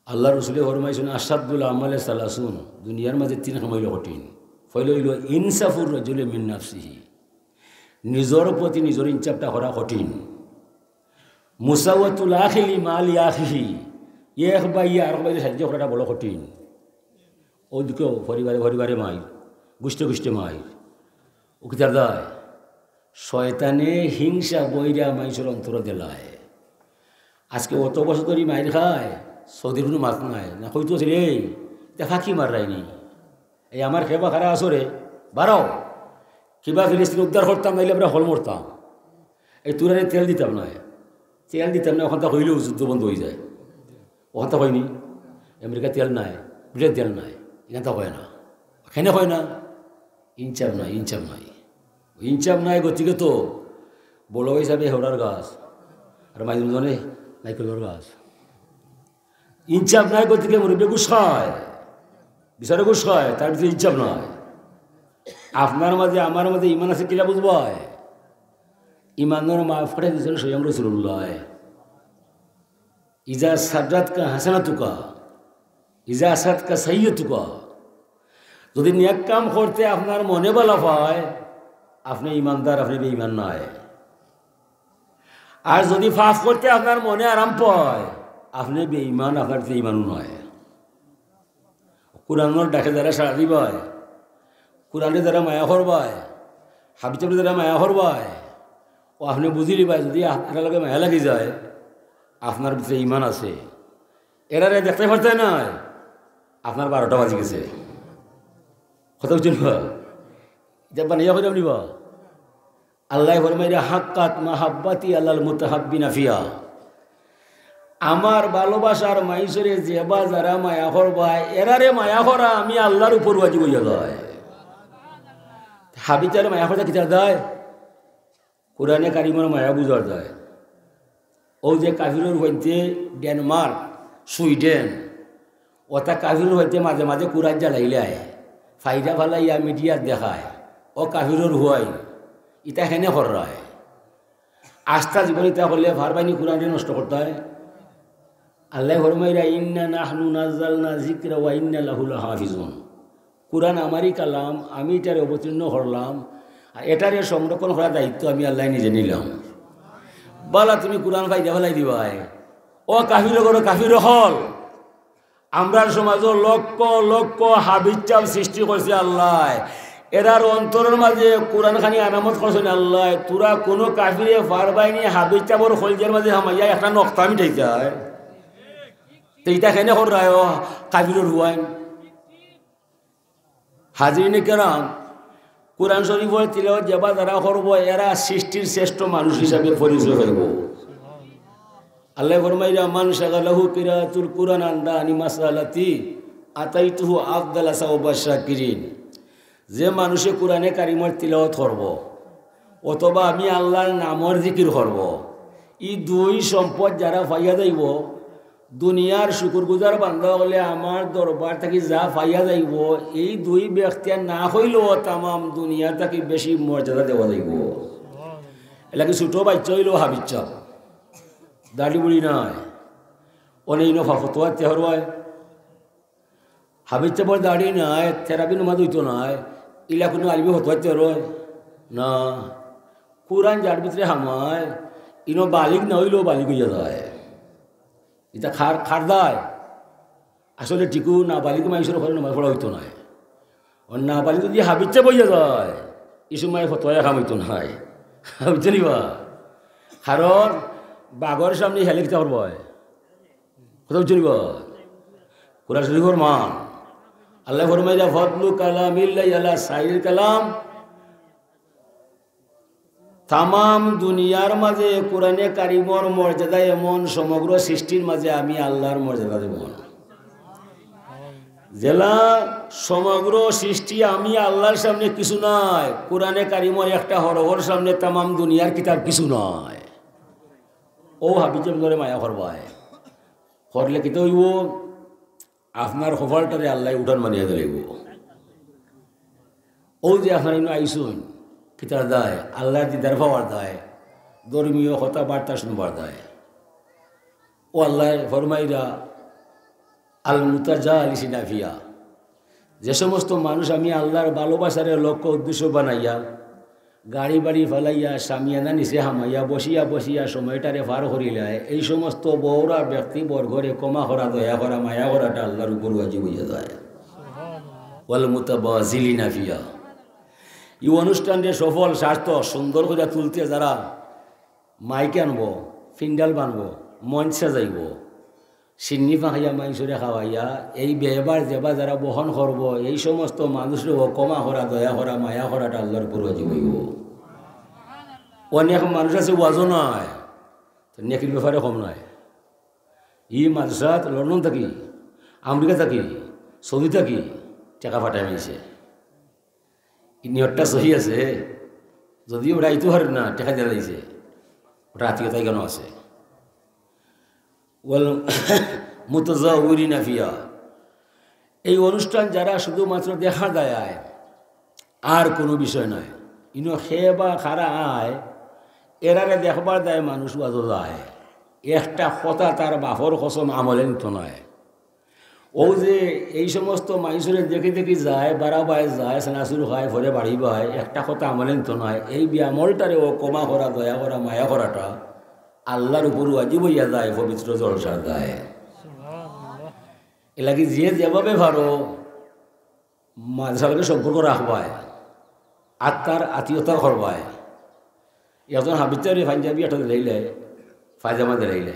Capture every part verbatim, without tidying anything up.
আল্লার রসুলে ফরমাইছইন, "আশাদ্দুল আমালে সালাসুন", দুনিয়ার মাঝে তিন কাম অইলো কঠিন। পয়লা অইলো ইনসাফুর রাজুলি মিন নাফসিহি, নিজর প্রতি নিজর ইনসাফটা করা কঠিন। মুসাওয়াতুল আখিলি মালি আখিহি, এক ভাইয়ে আরক ভাইরে সাহায্য করাটা বড় কঠিন। অউ দেখো পরিবারে পরিবারে মাইর, গুষ্ঠে গুষ্ঠে মাইর। অউ কিতার দায়? শয়তানে হিংসা বইরা মানষর অন্তরো দিলায়। আজকে অত বছর ধরি মাইর খায়, সৌদির কুনু মাত নাই। না কইতো আছে রে, ইতা ফাঁকি মাররায়নি। এই আমার খেবা খারা আছো রে, বাড়াও। কিবা ফিলিস্তিন উদ্ধার করতাম, নাইলে আমরা হকল মরতাম। এই তুরারে তেল দিতাম নায়, তেল দিতাম নায়, অখানতা কইলেউ যুদ্ধ বন্ধ অইযায়। অখানতা কয়নি, আমেরিকা তেল নাই, ব্রিটেন তেল নাই, ইখানতা কয় না। কেনে কয় না? ইনসাফ নাই, ইনসাফ নাই। ইনসাফ নাই গতিকে তো বড় হিসাবে হেওড়ার গাছ, আর মাইজনে নাইকলর গাছ। ইনসাফ নাই গতিকে মুরব্বি ঘুষ খায়, বিচারে ঘুষ খায়, তার ভিতরে ইনসাফ নাই। আপনার মাঝে, আমার মাঝে ইমান আছে কিলা বুঝবায়? ইমানর মাপকাঠি দিছইন স্বয়ং রসুলুল্লায়। ইজা সাররাতকা হাসানাতুকা, ইজা আসাআতকা সাইয়্যাতুকা। যদি নেক কাম করতে আপনার মনে বালা পায়, আপনে ইমানদার, আপনে বেইমান নায়। আর যদি পাপ করতে আপনার মনে আরাম পায়, আপনে বেইমান, আপনার ভিতরে ইমানও নাই। কুরআনর ডাকে যারা সাড়া দিবায়, কুরআনরে যারা মায়া করবায়, হাবিজরে যারা মায়া করবায়, অউ আপনে বুঝিলিবায়, যদি আপনার লগে মায়া লাগি যায়, আপনার ভিতরে ইমান আছে। এরারে দেখতে পারতে নায়, আপনার বারোটা বাজি গেছে। কথা বুঝছইন বা? ইতা বানাইয়া কইরাম নি বা? আল্লায় ফরমাইরা, "হাক্কাত মাহাব্বাতি আলাল মুতাহাব্বিনা ফিয়া।" আমার ভালোবাসার মাইনষরে যেবা যারা মায়া করবায়, এরারে মায়া করা আমি আল্লার উপর ওয়াজিব অইয়া যায়। হাবিজরে মায়া করতে কিতা যায়? কুরআনে কারিমর মায়া বুঝা যায়। অউ যে কাফিরর হইতে ডেনমার্ক, সুইডেন, অতা কাফিরর হইতে মাঝে মাঝে কুরআন জ্বালাইলায়, ফাইদা ফালাইয়া মিডিয়াত দেখায়, অউ কাফিরর হুয়াই, ইতা কেনে কররায়? আস্তা জীবন ইতা করলে পারবায়নি কুরআনরে নষ্ট করতায়? আল্লায় ফরমাইরা, "ইন্না নাহনু নাজ্জালনা যিকরা ওয়া ইন্না লাহু লাহাফিজুন।" কুরআন আমারই কালাম, আমি ইটারে অবতীর্ণ করলাম, আর এটারে সংরক্ষণ করার দায়িত্ব আমি আল্লায় নিজে নিলাম। বালা তুমি কুরআন ফাইদা ফালাই দিবায়। অউ কাফির অকল, কাফির অকল। আমরার সমাজো লক্ষ লক্ষ হাবিজ সাব সৃষ্টি করছে আল্লায়। এরার অন্তরর মাঝে কুরআন খানি আনামত করছইন আল্লায়। তুরা কুনু কাফিরে পারবায়নি হাবিজ সাবর কইলজার মাঝে হামাইয়া একটা নকতা মিটাইতায়। তে ইতা কেনে কররায় অউ কাফিরর হুয়াইন? হাজিরিনে কেরাম, কুরআন শরিফর তিলাওয়াত যেবা যারা করবো, এরা সৃষ্টির শ্রেষ্ঠ মানুষ হিসাবে পরিচয় পাইবো। আল্লায় ফরমাইরা, "মান শাগালাহু কিরাআতুল কুরআন আন দানি মাসালাতি, আতাইতুহু আফদালা সাওয়াবাশ শাকিরিন।" যে মানষে কুরআনে কারিমর তিলাওয়াত করবো, অথবা আমি আল্লার নামর জিকির করবো, ই দুই সম্পদ যারা পাইয়া যাইবো, দুনিয়ার শুকুরগুজার বান্দা অকলে আমার দরবার থাকি যা পাইয়া যাইবো, এই দুই ব্যক্তিয়ে না কইলেও তামাম দুনিয়া থাকি বেশি মর্যাদা দেওয়া যাইবো। এরলাগি ছোট বাইচ্চা অইলেও হাবিজ সাব, দাড়ি বুড়ি নাই, অনে ইনো ফা-, ফতোয়া দিতে পারবায়। হাবিজ সাবর দাড়ি নাই, তেরাবি নমাজ অইতো নায়, ইলা কুনু আলিমে ফতোয়া দিতে পারবায়? না। কুরআন যার ভিতরে হামায়, ইনো বালিগ না অইলেও বালিগ অইয়া যায়। ইতা কার, কার দায়? আসলে ঠিকউ নাবালিগ মানষর ঘরো নমাজ পড়া অইতো নায়। অউ নাবালিগ যদি হাবিজ সাব অইয়া যায়, ই সময় ফতোয়ায় কাম অইতো নায়। বুঝছইন নি বা? কারণ বাঘর সামনে হেলে কিতা করবায়? কথা বুঝছইন নি বা? কুরআন শরিফর মান। আল্লায় ফরমাইরা, "ফাদলু কালামিল্লাহি আলা সাইরিল কালাম।" তামাম দুনিয়ার মাঝে কুরআনে কারিমর মর্যাদা এমন, সমগ্র সৃষ্টির মাঝে আমি আল্লার মর্যাদা যেমন। যেলা সমগ্র সৃষ্টি আমি আল্লার সামনে কিছু নায়, কুরআনে কারিমর একটা হরফর সামনে তামাম দুনিয়ার কিতাব কিছু নায়। অউ হাবিজ সাবরে মায়া করবায়, করলে কিতা অইবো? আপনার কপালটারে আল্লায় উঠান বানাইয়া দিলাইবো। অউ যে আপনারা ইনো আইছইন, কিতার দায়? আল্লার দিদার পাওয়ার দায়, ধর্মীয় কথাবার্তা শুনবার দায়। অউ আল্লায় ফরমাইরা, আল মুতাজালিসিনা ফিহা, যে সমস্ত মানুষ আমি আল্লাহর ভালোবাসারে লক্ষ্য উদ্দেশ্য বানাইয়া, গাড়ি বাড়ি ফালাইয়া, শামিয়ানা নিচে হামাইয়া, বসিয়া বসিয়া সময়টারে পার করিলায়, এই সমস্ত বউরা ব্যক্তিবর্গরে ক্ষমা করা, দয়া করা, মায়া করাটা আল্লাহর উপর ওয়াজিব অইয়া যায়। ওয়াল মুতাবাজিলিনা ফিহা, এই অনুষ্ঠানরে সফল, সার্থক, সুন্দর করিয়া তুলতে যারা মাইক আনবো, ফিন্ডাল বানবো, মঞ্চ সাজাইবো, সিন্নি ফাঁকাইয়া মাইনষরে খাওয়াইয়া, এই ব্যয়ভার যেবা যারা বহন করবো, এই সমস্ত মানুষরেও ক্ষমা করা, দয়া করা, মায়া করাটা আল্লাহর উপর ওয়াজিব অইবো। অনেক মানুষ আছে ওয়াজও নাই, তো নেকির ব্যাপারে কম নাই। ই মাদ্রাসাত লন্ডন থাকি, আমেরিকা থাকি, সৌদি থাকি টেকা পাঠায় মাইনষে। ই নিয়তটা সহি আছে, যদিও ওটা আইতে পারে না, টেকা দিয়া দিছে, ওটা আত্মীয়তা এখানো আছে। ওয়াল মুতাজাউরিনা ফিহা, এই অনুষ্ঠান যারা শুধুমাত্র দেখা যায় আয়, আর কোনো বিষয় নয়। ইনো হে বা খারা আয়, এরারে দেখবার দায় মানুষ ওয়াজো যায়। একটা কথা তার বাপর কসম আমলে নিত নয়। ও যে এই সমস্ত মাইনষরে দেখি দেখি যায়, বারাবায় যায়, সেনাসুর খায়, পরে বাড়ি বায়, একটা কথা আমলে নিত নয়। এই বিয়ামলটারেও ক্ষমা করা, দয়া করা, মায়া করাটা আল্লাহর উপর ওয়াজিব অইয়া যায়, পবিত্র জলসার দায়। এলাকি যে যেভাবে পারো মাদ্রাসার লগে সম্পর্ক রাখবায়, আত্মার আত্মীয়তা করবায়। একজন হাফিজরে পাঞ্জাবি একটা দিলাইলে, পায়জামা দিলাইলে,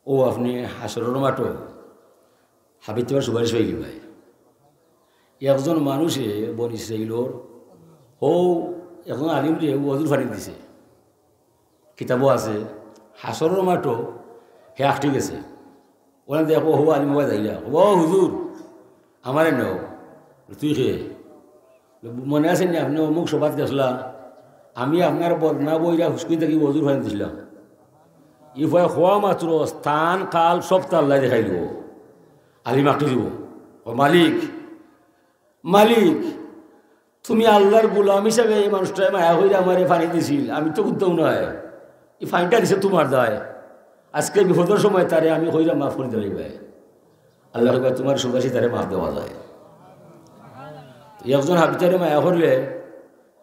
ও আপনে হাশরর মাঠো হাফিজর সুপারিশ পাইলিবায়। একজন মানুষে বনি ইসরাইলর হউ একজন আলিমরে অজুর পানি দিছে, কিতাবও আছে, হাশরর মাঠো হে আটকি গেছে। ওরা দেখো, হউ আলিম বাবা যাইরা, "ও হুজুর, আমারে নেও।" "তুই কে?" "মনে আছে নি, আপনে অমুক সভাত গেছলা, আমি আপনার বদনা বইরা হুসকি থাকি অজুর পানি দিছিলাম।" ই ভয় খোয়া মাত্র স্থান কাল সব তো আল্লাহ দেখাইল। আলিম আটকি দিব, "ও মালিক, মালিক, তুমি আল্লাহর গোলাম হিসাবে এই মানুষটায় মায়া কইরা আমারে পানি দিছিল, আমি তো বুঝতাম নায়, এই পানিটা দিছে তোমার দায়, আজকে বিপদর সময় তারে আমি কইরা মাফ করি দিলাইবায়।" আল্লাহ কইবা, "তোমার সুপারিশে তারে মাফ দেওয়া যায়।" তো একজন হাফিজরে মায়া করলে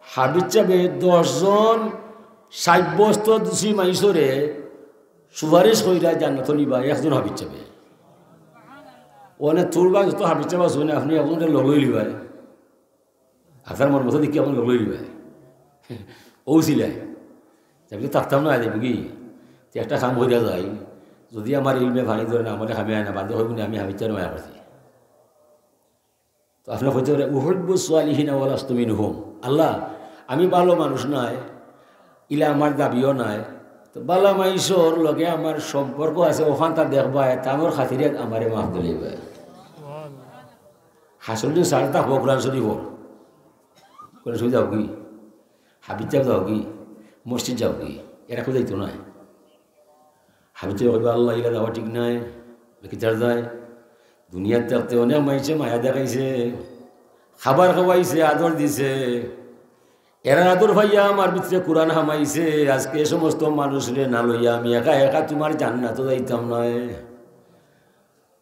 হাফিজ সাহেবে দশ জন সাব্যস্ত দোষী মাইনষরে সুপারিশ কইরা জান্নাত নিবা একজন হাফিজ সাহেবে। অনে তোর বা যত হাফিজ সাহেব আছে, অনে আপনে একজনরে লগ লইলিবায়। আপনার মন মতো দেখি আপনে লগ লইলিবায়। ও সিলাই। আমি তো থাকতাম না, দেখবো কি? তো একটা কাম কইরা যাই, যদি আমার ইলমে পানি ধরে না, আমার কামে আয় না, বাদে কইবো না, আমি হাফিজ সাহেবরে মায়া করছি। তো আপনে কইতে পারে, "উহিব্বুস সালিহিনা ওয়া লাস্তু মিনহুম।" আল্লাহ, আমি ভালো মানুষ নায়, ইলা আমার দাবিও নায়। তো ভালা মাইনষর লগে আমার সম্পর্ক আছে, অখানতা দেখবায়, তানর খাতিরে আমারে মাফ দিলাইবায়। হাসরুদ্দিন স্যার তা হোক কোরআন শরীফ হোক, কোরআন শরীফ যাও কি, হাফিজ সাহেব যাও কি, মসজিদ যাও কি, এরা কেউ যাইতো নায়। হাফিজ সাহেব কইবা, "আল্লাহ, ইলা যাওয়া ঠিক নায়।" কিতার যায়? দুনিয়াত থাকতে অনেক মাইনষে মায়া দেখাইছে, খাবার খাওয়াইছে, আদর দিছে। এরার আদর পাইয়া আমার ভিতরে কোরআন হামাইছে। আজকে এ সমস্ত মানুষরে না লইয়া আমি একা একা তোমার জান্নাতো যাইতাম নায়।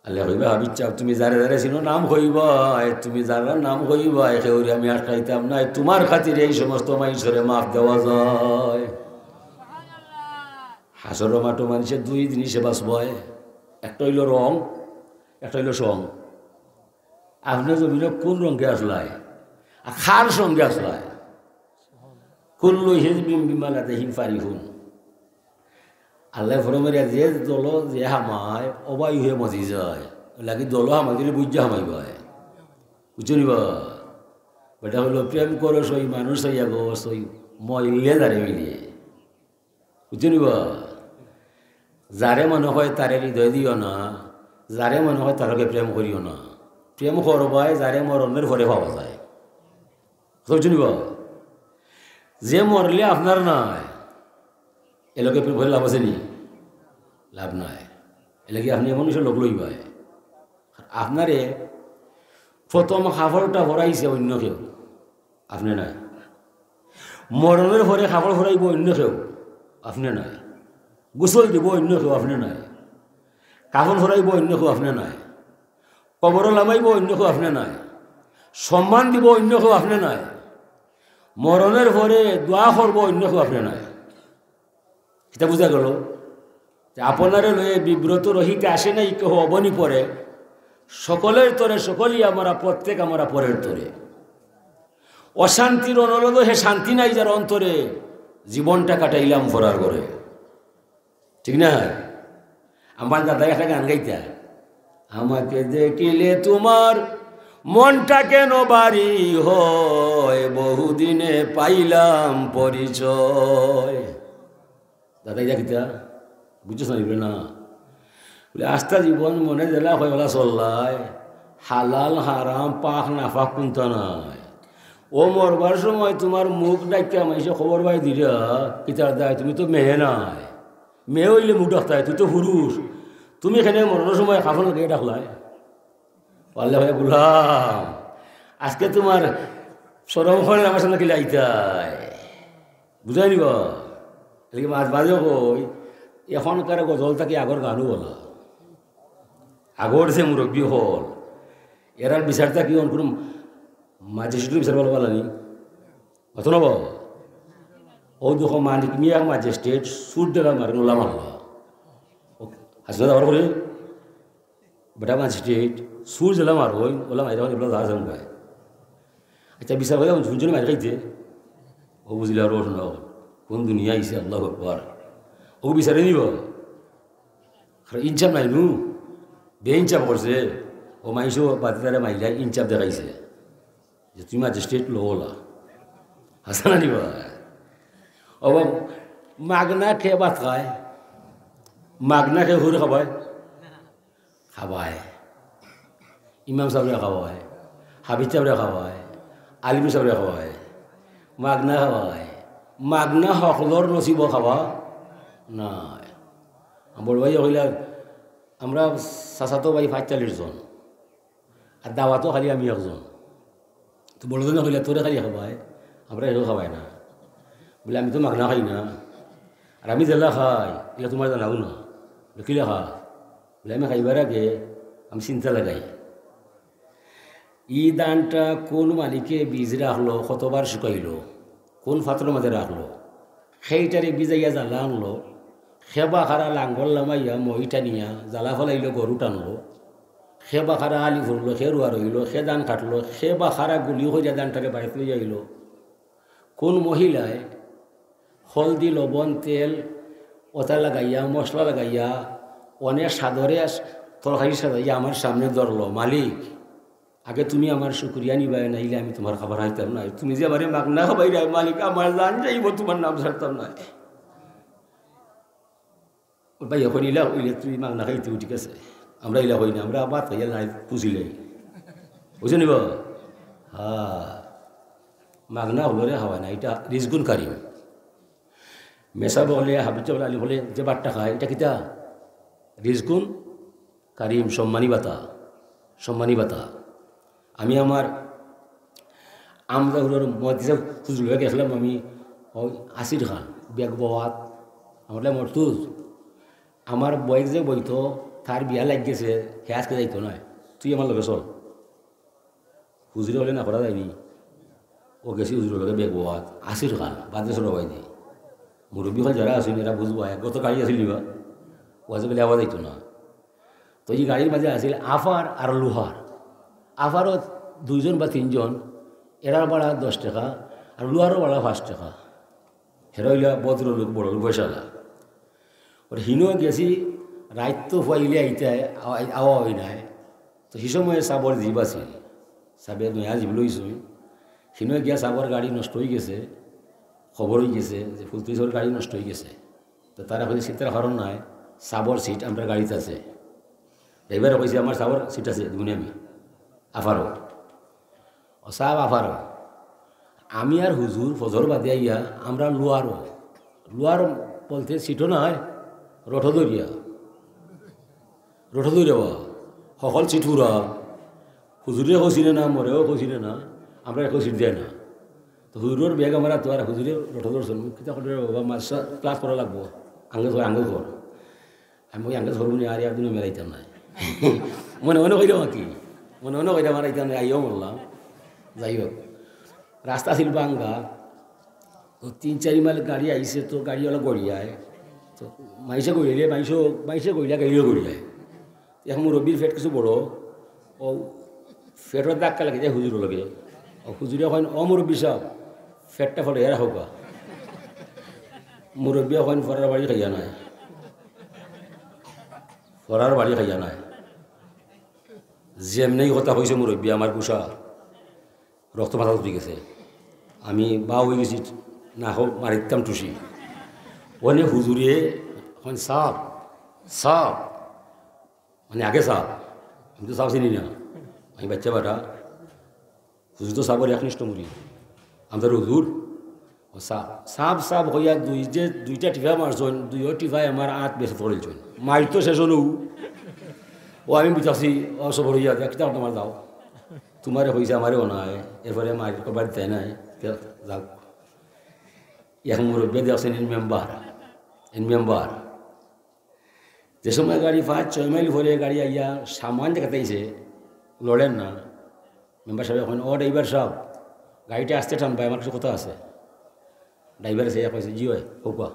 আল্লাহ কইবা, "হাফিজ সাহেব, তুমি যারে যারে চিনো নাম কইবায়, তুমি যারার নাম কইবায়, কেউরে আমি আটকাইতাম নায়, তোমার খাতিরে এই সমস্ত মাইনষরে মাফ দেওয়া যায়।" হাসরর মাঠো মাইনষে দুই জিনিসে বাঁচবায়, একটা অইলো রং, একটা অইলো সং। আপনে জমিনো কোন রঙে আছলায়, আর কার সঙ্গে আছলায়? কুল্লু হিজবিম বিমা লাদাইহিম ফারিহুন। আল্লায় ফরমাইরা, যে দলো যে হামায়, অবায় অইয়া মজি যায়। অউ লাগি দলো হামাইতে অইলে বুঝিয়া হামাইবায়। বুঝছো নি বা? বেটা কইলো, "প্রেম করো সই মানুষ চাইয়া গো সই, মইলে যারে মিলিয়ে।" বুঝছো নি বা? যারে মনে হয় তারে হৃদয় দিও না, যারে মনে হয় তার লগে প্রেম করিও না। প্রেম করবায় যারে মরণর পরে পাওয়া যায়। বুঝছো নি বা? যে মরলে আপনার নায়, এর লগে প্রেম করি লাভ আছে নি? লাভ নাই। এর লাগি আপনে এমন মানুষর লগ লইবায়। আপনারে প্রথম কাপড়টা পরাইছে অইন্য কেউ, আপনে নায়। মরণর পরে কাপড় পরাইবো অইন্য কেউ, আপনে নায়। গোসল দিবো অইন্য কেউ, আপনে নায়। কাফন পরাইবো অইন্য কেউ আপনে নায়, কবরো লামাইবো অইন্য কেউ আপনে নায়, সম্মান দিবো অইন্য কেউ আপনে নায়, মরণর পরে দোয়া করবো অইন্য কেউ আপনে নায়। কিতা বুঝা গেল? যে আপনারে লইয়া বিব্রত রহিতে আসে নাই কেহ অবনী পরে, সকলের তরে সকলেই আমরা, প্রত্যেক আমরা পরের তরে। অশান্তির অনলদ হে শান্তি নাই যার অন্তরে, জীবনটা কাটাইলাম পরার ঘরে। ঠিক না? আমার দাদায় একটা গান গাইতা, "আমাকে দেখিলে তোমার মনটা কেন ভারী হয়, বহুদিনে পাইলাম পরিচয়।" দাদায় ইটা কিতা? বুঝছস না, বুলে না। বুলে, "আস্তা জীবন মনে যেলা কয় ওলা চললায়, হালাল হারাম পাক নাপাক কুনতা নাই। ও মরবার সময় তোমার মুখ ডাকিয়া মাইনষে খবর পাই দিরা, কিতা দায়, তুমি তো মেয়ে নায়।" মেয়ে অইলে মুখ ডাকতায়, তুই তো পুরুষ। তুমি কেনে মরণর সময় কাফন লাগাইয়া ডাকলায়? পারলে ভাই বললাম, আজকে তোমার শরম করে আমার সামনে কিলা আইতায়। বুঝাই নিবা? এদিকে মাঝ মাঝে কই, এখনকার গজল থাকি আগর গানও বলা। আগর যে মুরব্বী হল, এরার বিচার থাকি অন কোনো ম্যাজিস্ট্রেটর বিচার বলা বলা নি। অত না বাবা? ও দেখো মানিক মিয়া ম্যাজিস্ট্রেট, সুর দিলা মারে, ওলা মারলা। ও, হাসিনা যাওয়ার পরে, বেটা ম্যাজিস্ট্রেট, সুর দিলা মার, ওই, ওলা মাইরা, ওলা যা আছে, ওলা। আচ্ছা, বিচার করে, দুজনে মার খাইতে। ও বুঝিলা, রোশ না, কোন দুনিয়া আইছে, আল্লাহু আকবার। ও বিচারে নিব। আর ইনসাফ নাই নু, বেইনসাফ করছে। ও মাইনষে বাদে তারে মাইরা ইনসাফ দেখাইছে। যে তুমি ম্যাজিস্ট্রেট লো ওলা। হাছা না নি বা? ও বা, মাগনা কে ভাত খায়? মাগনা কে হুর খাবায়? খাবায়। ইমাম সাবরে খাবায়, হাফিজ সাবরে খাবায়, আলিম সাবরে খাবায়, মাগনা খাবায়। মাগনা হকলর নসিব খাবা নায়। আমার বড় ভাই কইলা, আমরা চাচাতো ভাই পঁয়তাল্লিশ জন। আর দাওয়াতো খালি আমি একজন। তো বড়জনে কইলা, "তোরে খালি খাবায়, আমরা কেউ খাবায় না।" বুলে, "আমি তো মাগনা খাই না, আর আমি যেলা খাই, ইলা তোমার জানাও না।" বুলে, "কিলা খা?" বুলে, "আমি খাইবার আগে আমি চিন্তা লাগাই, ই ধানটা কোন মালিকে বীজ রাখলো, কতবার শুকাইলো, কোন পাত্রর মাঝে রাখলো, সেইটারে ভিজাইয়া জ্বালা আনলো, কে বা খারা লাঙ্গল লামাইয়া মই টানিয়া জ্বালা ফালাইলো, গরু টানলো, কে বা খারা আলি ফুরলো, কে রুয়া রইলো, কে ধান কাটলো, কে বা খারা গুলি করিয়া ধানটারে বাড়িত লইয়া আইলো, কোন মহিলায় হলদি, লবণ, তেল, ওটা লাগাইয়া, মশলা লাগাইয়া, অনেক সাদরে তরকারি সাজাইয়া আমার সামনে ধরলো, মালিক, আগে তুমি আমার শুকরিয়া নিবায়, নাইলে আমি তোমার খাবার খাইতাম না। তুমি যে আমারে মাগনা খাবাইরায় মালিক, আমার জান যাইবো, তোমার নাম ছাড়তাম না।" ও ভাই, এখন ইলা অইলে তুই মাগনা খাইতে, ঠিক আছে, আমরা ইলা কই না, আমরা ভাত খাইয়া লাই খুশি লাই। বুঝছো নি বা? হ্যাঁ, মাগনা হকলরে খাওয়ায় না, ইটা রিজকুন কারিম। মেসাব অকলে, হাফিজ অকলে, আলিম অকলে যে ভাতটা খায়, ইটা কিতা? রিজকুন কারিম, সম্মানী ভাতা, সম্মানী ভাতা। আমি আমার আমজাহুরর মহাদিসা হুজুর লগে গেছিলাম আমি, ওই আসির খান, বেগ বওয়াত, আমার লাগে মর্তুজ। আমার বয়েক যে বইতো, তার বিয়া লাগি গেছে, হে আজকে যাইতো নায়, তুই আমার লগে চল। হুজুরে অকলে না করা যায়নি। ও গেছি হুজুরর লগে বেগ বওয়াত, আসির খান, বাদে সরো ভাই দি। মুরব্বী অকল যারা আছইন, এরা বুঝবা, এক গত গাড়ি আছিল নিবা, ওয়াজে গেলে আওয়াজ আইতো না। তো ই গাড়ির মাঝে আছিল আফার আর লুহার। আফারও দুইজন বা তিনজন, এরার ভাড়া দশ টেকা, আর লুহারও ভাড়া পাঁচ টেকা। হেরা অইলা ভদ্রলোক, বড়লোক, পয়সালা। ওর হিনো গেছি, রাইত তো ফুয়াইলে আইতে আওয়া, আওয়া অয় নায়। তো হি সময় সাবর জিপ আছিল, সাবে নয়া জিপ লইছইন। হিনো গিয়া সাবর গাড়ি নষ্ট অইগেছে, খবর অইগেছে যে ফুলতলি সাবর গাড়ি নষ্ট অইগেছে। তো তারা কইছে, "চিন্তার কারণ নাই, সাবর সিট আমরার গাড়িত আছে।" ড্রাইভারে কইছে, "আমার সাবর সিট আছে, দিমুনে আমি।" আফারও। ও সাব আফারও। আমি আর হুজুর ফজর বাদে আইয়া আমরা লুয়ারও। লুয়ার বলতে সিটও নাই, রোঠো দরিয়া। রোঠো দরিয়া বা। হকল সিট পুরা। হুজুরে কইছিলে না, মরেও কইছিলে না, আমরা একো সিট দেয় না। তো হুজুরর বেগ আমার আতো আর হুজুরে রোঠো ধরছইন। কিতা করে বাবা, মাস্টার ক্লাস করা লাগবো। আঙ্গে কর, আঙ্গে কর। আমি কই, "আঙ্কেল, সরুনি, আর একদিনও মেলাইতাম না।" মনে মনে কইরা মাতি, মনে মনে কইরা মারাইতাম না, আইও মরলাম। যাই হোক, রাস্তা ছিল ভাঙ্গা, তো তিন চারি মাইল গাড়ি আইছে, তো গাড়িওয়ালা গড়িয়ায়, তো মাইসে গড়িলে, মাইসে, মাইসে গড়িয়া গাড়িও গড়িয়ায়। এখন মুরব্বীর পেট কিছু বড়, ও পেটর ধাক্কা লাগে যায় হুজুরর লগে। ও হুজুরে কইন, "ও মুরব্বী সাব, পেটটা ফড়াইয়া রাখউক্কা।" মুরব্বী কইন, "ফরার বাড়ি খাইয়া নায়, ফরার বাড়ি খাইয়া নায়।" যেমনেই কথা কইছে মুরব্বী, আমার গুসা রক্ত মাথাত উঠি গেছে। আমি বা অই গেছি, না হোক মারিতাম টুসি। অনে হুজুরে কইন, "সাব, সাব।" মানে, "আগে সাব।" আমি তো সাব চিনি না, আমি বাইচ্চা বেটা। হুজুর তো সাবর একনিষ্ঠ মুরিদ। আমি তো হুজুর, ও সাব, সাব, সাব কইয়া দুই যে দুইটা টিফা মারছইন, দুইও টিফায় আমার আত বেশ পড়েছইন। মাইর তো শেষ অইলো। ও আমি বুঝাছি, ও সবর অইয়া, "দেখ, কিতা তোমার দাও? তোমারে কইছে, আমারে অনায়, এরপরে মাইর কবার দেয় নাই।" তে যাও। এখন মুরব্বী দেখছেন, ইন মেম্বার, ইন মেম্বার। যে সময় গাড়ি পাঁচ ছয় মাইল পরে গাড়ি আইয়া সামান জাগাত আইছে, লড়ের না। মেম্বার সাবে কইন, "ও ড্রাইভার সাব, গাড়িটা আস্তে টানবায়, আমার কিছু কথা আছে।" ড্রাইভারে চাইয়া কইছে, "জি অয়, কউক্কা।"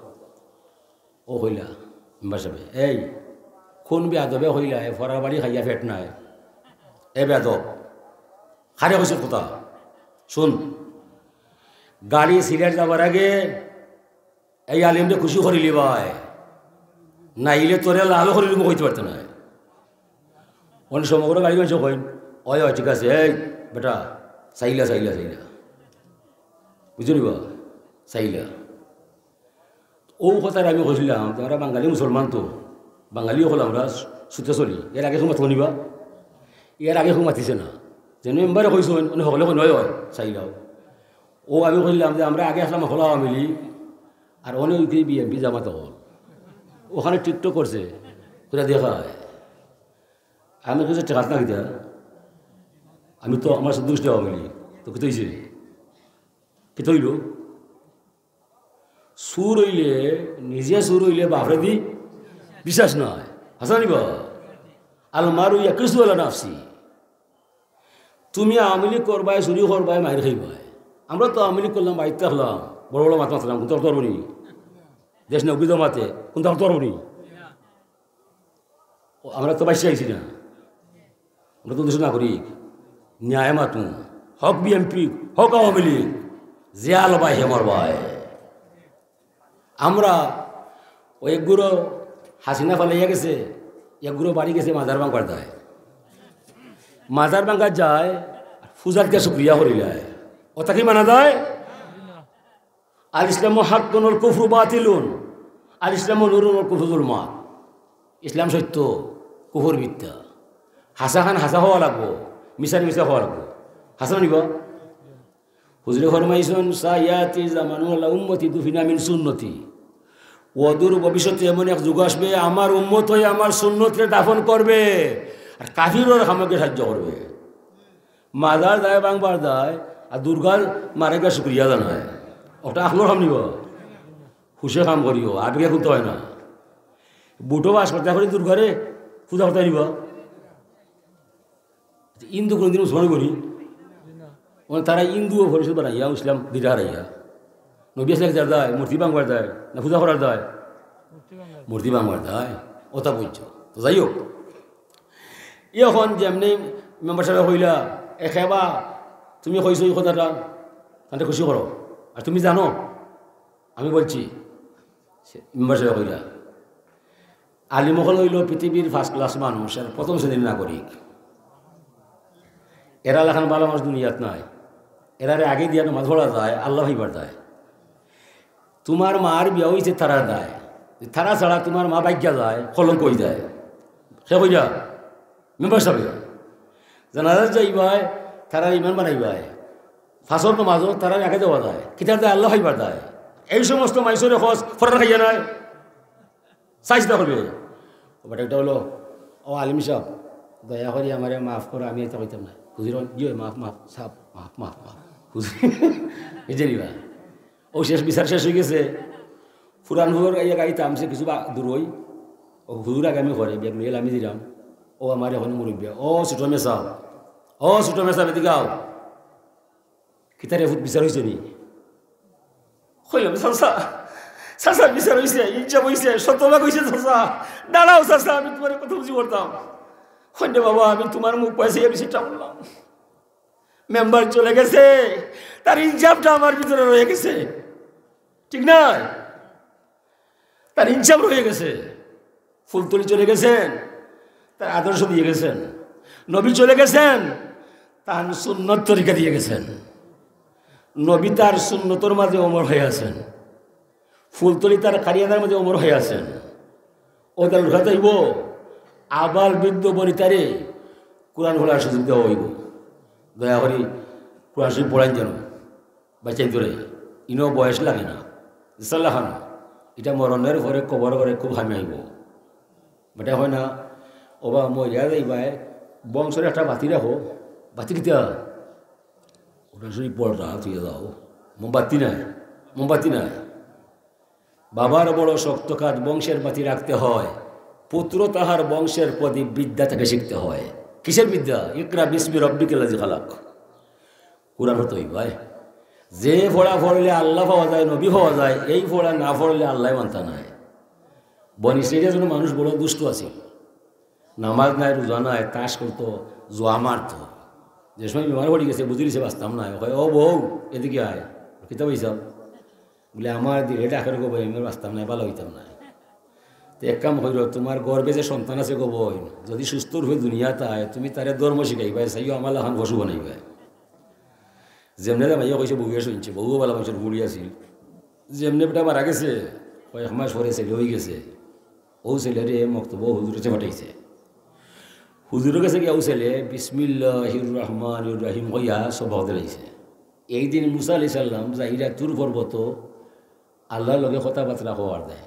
ও কইলা, মেম্বার সাবে, "এই, কোন বেয়াদবে কইলা, এ ফরার বাড়ি খাইয়া পেট নায়? এ বেয়াদব, কারে কইছত কথা? হুন, গাড়ি সিলেট যাবার আগে এই আলিমরে খুশি করিলিবায়, নাইলে তোরে লাল করিলিমু কইতে পারতে নায়।" অনে সমগ্র গাড়ি মানষে কইন, "অয়, অয়, ঠিক আছে, এই বেটা, চাইলা, চাইলা, চাইলা।" বুঝছো নি বা? চাইলা। ও কথাটা আমি কইছিলাম, তো আমরা বাঙালি মুসলমান তো, বাঙালি অকল আমরা সুতে চলি। এর আগে কেউ মাতলো নি বা? এর আগে কেউ মাতিছে না। যেন মেম্বারে কইছইন, অনে হকলে কইন, "অয়, অয়, চাইলাও।" ও আমি কইলাম যে আমরা আগে আছলাম হকল আওয়ামী লীগ, আর অনে অইতে বিএনপি জামাত অকল। ওখানে TikTok করছে, কইরা দেখায়। আমি কইছি, "টেকাত না কিতা? আমি তো আমার শুধু আওয়ামী লীগ।" তো কিতা অইছে? কিতা অইলো? চুর অইলে, নিজে চুর অইলে বাফরেদি বিশ্বাস নাই। হাছা নি বা? আল মারু ইয়াকিসু আলা নাফসি। তুমি আওয়ামী লীগ করবায়, চুরি করবায়, মাইর খাইবায়। আমরা তো আওয়ামী লীগ করলাম, বাড়িত থাকলাম, বড় বড় মাত মাতলাম, কুনতা করতো পারবো নি? দেশ নেউকি জমাতে, কুনতা করতো পারবো নি? ও, আমরা তো বাইশে আইছি না, আমরা তো দেশের নাগরিক, ন্যায় মাতমু, হক বিএনপি, হক আওয়ামী লীগ, যে আলবায় হে মরবায়। আমরা ওই একগুলো হাসিনা ফালাইয়া গেছে, একগুলো বাড়ি গেছে মাজার ভাঙবার দায়। মাজার ভাঙাত যায়, পূজাত গিয়া শুক্রিয়া করিলায়। ওটা কি মানা যায়? আল ইসলামু হাক্কুন ওয়াল কুফরু বাতিলুন, আল ইসলামু নূরুন ওয়াল কুফরু যুলুমাত। ইসলাম সত্য, কুফর মিথ্যা। হাছাখান হাছা কওয়া লাগবো, মিছারে মিছা কওয়া লাগবো। হাছা নি বা? হুজুরে ফরমাইছইন, "সায়াতি জামানুন আলা উম্মতি দুফিনা মিন সুন্নতি।" অদূর ভবিষ্যতে এমন এক যুগ আসবে, আমার উম্মত অইয়া আমার সুন্নতরে দাফন করবে, আর কাফিরর কামো গিয়া সাহায্য করবে। মাজার যায় ভাঙবার দায়, আর দুর্গার মারে গিয়া শুক্রিয়া জানায়। ওটা আখলর কাম নি বা? হুশে কাম করিও, আবেগে কুনতা অয় না। বুটো বাস করতে করি দুর্গারে পূজা করতে নি বা? হিন্দু কোনোদিন মুসলমান করি? মানে তারা হিন্দু পরিষদ বানাইয়া, ইসলাম দিটা হারাইয়া। নবী আসলে যার দায়, মূর্তি ভাঙবার দায়, না পূজা করার দায়? মূর্তি ভাঙবার দায়, ওটা বুঝছো। তো যাই হোক, এখন যেমনি মেম্বার সাহেব কইলা, "এ খেবা, তুমি কইছো এই কথাটা, তাতে খুশি করো। আর তুমি জানো, আমি বলছি," সে মেম্বার সাহেব কইলা, "আলিম অকল অইলো পৃথিবীর first class মানুষ, আর প্রথম শ্রেণীর নাগরিক। এরা লাখান ভালা মানুষ দুনিয়াত নাই। এরারে আগে দিয়া নমাজ পড়া যায়, আল্লাহ পাইবার দায়। তোমার মার বিয়া অইছে তারার দায়। তারা ছাড়া তোমার মা ভাগিয়া যায়, কলঙ্ক অই যায়।" সে কইলা, মেম্বার সাহেব, জানাজাত যাইবায়, তারার ইমাম বানাইবায়। ফাঁসর নমাজও তারার আগে দেওয়া যায়। কিতার দায়? আল্লাহ পাইবার দায়। এই সমস্ত মাইসরে খোঁজ ফরার খাইয়া নাই। চাইস না করবে। ও বেটা, এটা হলো, "ও আলিম সাহেব, দয়া করি আমারে মাফ করো, আমি এটা কইতাম না।" হুজুর, "জি, মাফ, মাফ, সাহেব, মাফ, মাফ, মাফ।" হুজুর, এই যে নিবা। ও শেষ, বিচার শেষ অই গেছে। ফুরানপুর এই গাড়ি থামছে কিছু বা-, দূর অই। ও হুজুর আগামী করে ব্যাগ লইয়া লামি দিলাম। ও আমার এখন মুরব্বী, ও ছোট মেসাব, ও ছোট মেসাব, এদিকে আও। কিতারে ফুত বিচার অইছে নি? কইলাম, "চাচা, চাচা, বিচার অইছে, ইনসাফ অইছে, শতভাগ অইছে চাচা। দাঁড়াও চাচা, আমি তুমারে কথা বুঝি করতাম।" কইন, "বাবা, আমি তুমার মুখ পাইছি, আমি সেটা বললাম।" মেম্বার চলে গেছে, তার ইনসাফটা আমার ভিতরে রয়ে গেছে, ঠিক না? তার ইনসাফ রয়ে গেছে। ফুলতলি চলে গেছেন, তার আদর্শ দিয়ে গেছেন। নবী চলে গেছেন, তার সুন্নত তরিকা দিয়ে গেছেন। নবী তার সুন্নতর মাঝে অমর হয়ে আছেন, ফুলতলি তার কারিয়ানার মাঝে অমর হয়ে আছেন। ও তার কথা হইব, আবাল বৃদ্ধ বনিতারে কোরআন পড়ার সুযোগ দেওয়া হইব। দয়া করি কোরআন শরীফ পড়াইন যেন, বাচ্চাইন ধরে, ইনো বয়স লাগে না। ইনশাল্লাহ খান, এটা মরণের পরে কবর করে খুব হামি আইব। বেটা হয় না, "ওবা, মরিয়া যাইবায়, বংশর একটা বাতি রাখো।" "বাতি কিতা?" "ওটা শুধু পড় রাখা, তুই যাও।" "মোমবাতি নাই, মোমবাতি নাই।" বাবার বড় শক্ত কাজ, বংশের বাতি রাখতে হয়। পুত্র তাহার বংশের প্রদীপ, বিদ্যা তাকে শিখতে হয়। কিসের বিদ্যা? "ইকরা বিসমি রব্বিকাল্লাযী খালাক।" কোরআন হতো ভাই, যে পড়া পড়লে আল্লাহ পাওয়া যায়, নবী পাওয়া যায়, এই পড়া না পড়লে আল্লাহ মানতা নাই। বনি ইসরাইলের জন্য মানুষ বড় দুষ্ট আছে, নামাজ নাই, রোজা নাই, তাস করতো, জুয়া মারতো। যে সময় বিমার পড়ি গেছে, বুঝি দিছে বাঁচতাম না, কয়, "ও বউ, এদিকে আয়।" "কিতা পাইছাম?" বলে, "আমার দিলে ডাকের গো বইন, আমি বাঁচতাম না, ভালো হইতাম না।" তো এক কাম কইরো, তোমার গর্ভে যে সন্তান আছে গো বইন, যদি সুস্থ রূপে দুনিয়াত আয়, তুমি তারে ধর্ম শিখাইবায়, চাইও আমার লাখান পশু বানাইবায়। যেমনে জামাইয়ে কইছে, বউয়ে শুনছে, বউও ভালা মানুষের বুড়ি আছিল। যেমনে বেটা মারা গেছে, কয়েক মাস পরে ছেলে হয়ে গেছে। ও ছেলেরে মক্তব হুজুরের কাছে পাঠাইছে। হুজুরের কাছে গিয়া ও ছেলে বিসমিল্লাহির রহমানির রহিম কইয়া সবক দিলাইছে। এই দিন মুসা আলাইহিস সালাম যাইরা তুর পর্বত আল্লাহর লগে কথাবার্তা কওয়ার দেয়।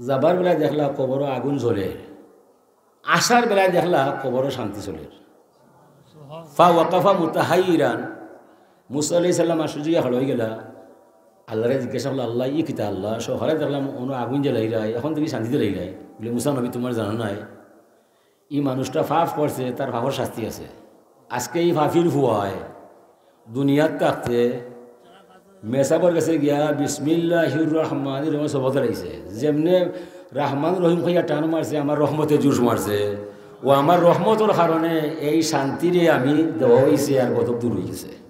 যাবার বেলায় দেখলা কবরো আগুন জ্বলের, আসার বেলায় দেখলা কবরো শান্তি চলের। ফা ওয়াকাফা মুতাহাইরান, মুসা আলাইহিস সালাম আশ্চর্য হইয়া খাড়া হয়ে গেলা। আল্লাহরে জিজ্ঞাসা করলা, "আল্লাহ, ই কিতা আল্লাহ? সকালে দেখলাম অনো আগুন জ্বালাইরায়, এখন দেখি শান্তি জ্বালাইরায়।" বলে, "মুসা নবী, তোমার জানা নাই, ই মানুষটা পাপ করছে, তার পাপর শাস্তি আছে। আজকে ই পাপির ফুয়ায় দুনিয়াত থাকতে মেসাবর কাছে গিয়া বিসমিল্লাহির রহমানির রহিম সবক দিলাইছে। যেমনে রহমান রহিম কইয়া টান মারছে, আমার রহমতে জুশ মারছে। ও আমার রহমতর কারণে এই শান্তিরে আমি দেওয়া হইছে আর গজব দূর হয়ে গেছে।"